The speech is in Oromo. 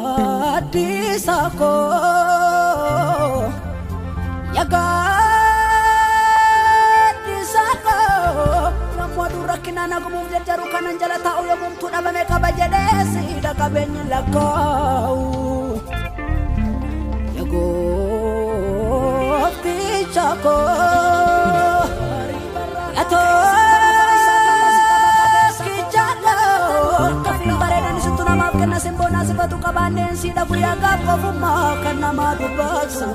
Yagaaddisa koo, yagaaddisa koo, yommuu aduun rakkinaan hagumuuf jajjaru kanan jala taa'u yommuu dhabame qaba jedhee siidha qabeenyi lakkaa'u. Yagoofticha koo, yatookicha koo, kafiin bareedan isittu namaaf kenna simboonaa sifatu qabaanneen siidha guyyaa gaaf qofummaa kan namaa dubbatu.